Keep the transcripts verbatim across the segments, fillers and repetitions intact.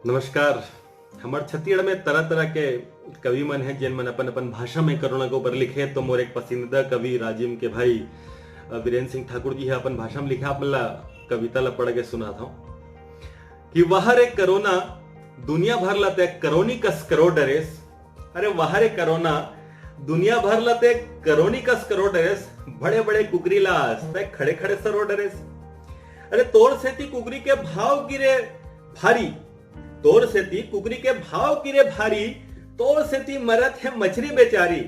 नमस्कार। हमर छत्तीसगढ़ में तरह तरह के कवि मन हैं, जेन मन अपन अपन भाषा में कोरोना के ऊपर लिखे। तो मोर एक पसंदीदा कवि राजिम के भाई, अ, वीरेंद्र सिंह ठाकुर जी ह अपन भाषा में लिखे, आप मन ला कविता ला पढ़ के सुनात हौं कि वाह रे कोरोना, दुनिया भर ला तैं करोनी कस करो डरेस। अरे वाह रे कोरोना, दुनिया भर ला तैं करोनी कस करो डरेस, बड़े बड़े कुकरी ला तैं खड़े खड़े सरो डरेस। अरे तोर सेती कुकरी के भाव गिरे भारी, तोर सेती कुकरी के भाव गिरे भारी, तोर सेती मरत हे मछरी बेचारी।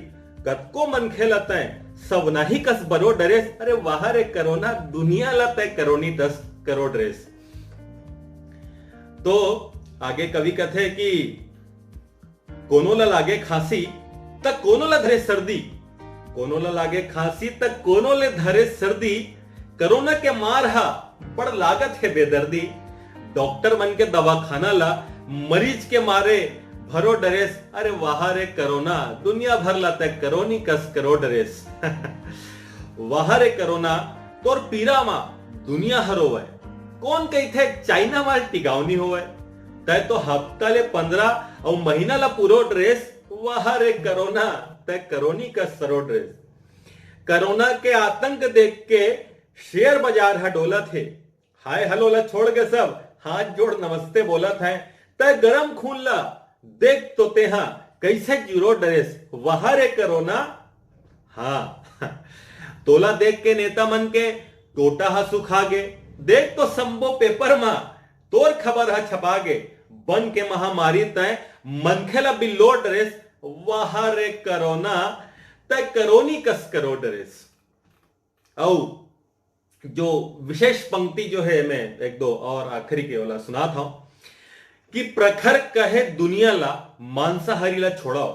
कतको मनखे ला तैं सब नाही कस बरो डरेस। अरे वाह रे कोरोना, दुनिया ला तैं करोनी दस करो डरेस। तो आगे कवि कथे कि कोनो ला लागे खांसी, त कोनो ला धरे सर्दी। कोनो ला लागे खांसी, त कोनो ले धरे सर्दी। कोरोना के मार हा बड़ लागत हे बेदर्दी। डॉक्टर मन के दवाखाना ला मरीज के मारे भरो डरेस। अरे वाह रे कोरोना, दुनिया भर ला तैं करोनी कस करो डरेस। वाह रे कोरोना, तोर पीरा मा दुनिया ह रोवय। कोन कहिथे चाइना मा टिकाव नी होवय। तैं तो हफ्ता ले पंद्रह अउ महीना ला पुरो डरेस। वाह रे कोरोना, तैं करोनी कस सरो डरेस। कोरोना के आतंक देख के शेयर बाजार ह डोलत हे। हाय हेलो ला छोड़ के सब हाथ जोड़ नमस्ते बोलत हे। तैं गरम खून ला देख तो तेहा कइसे जुरो डरेस। वाह रे कोरोना, हाँ। तोला देख के नेता मन के टोटा ह सुखा गे। देख तो संबो पेपर मा तोर खबर ह छपा गे। बन के महामारी तैं मनखे ला बिल्लोर डरेस। वाह रे कोरोना, तैं करोनी कस करो डरेस। अउ जो विशेष पंक्ति जो हे, मैं एक दो और आखिरी के ओला सुनात हौं कि प्रखर कहे दुनिया ला मांसाहारी ला छोड़व।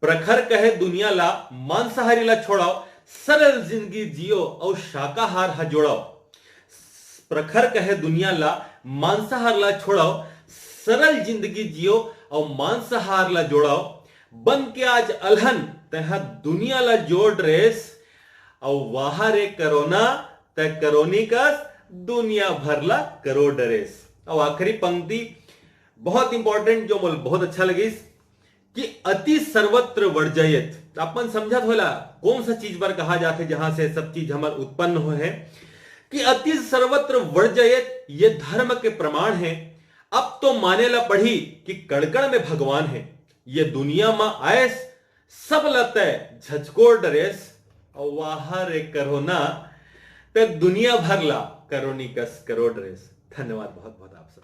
प्रखर कहे दुनिया ला मांसाहारी ला छोड़व, सरल जिंदगी जियो अउ शाकाहार ह जोड़व। प्रखर कहे दुनिया ला मांसाहार ला छोड़व, सरल जिंदगी जियो अउ मांसाहार ला जोड़व। बन के आज अलहन तैं ह दुनिया ला जोर डरेस। अउ वाह रे कोरोना, तैं करोनी कस दुनिया भर ला करो डरेस। अउ आखिरी पंक्ति बहुत इंपॉर्टेंट, जो मोला बहुत अच्छा लगिस कि अति सर्वत्र वर्जयेत। आप मन समझत होला कौन सा चीज बर कहा जाथे, जहां से सब चीज हमर उत्पन्न होय हे, कि अति सर्वत्र वर्जयेत, ये धर्म के प्रमाण हे। अब तो माने ला पड़ही कि कण-कण में भगवान हे। ये दुनिया मा आयस, सब ला तैं झचकोर डरेस। अउ वाह रे कोरोना, तैं दुनिया भर ला करोनी कस करो डरेस। धन्यवाद बहुत बहुत आप सब।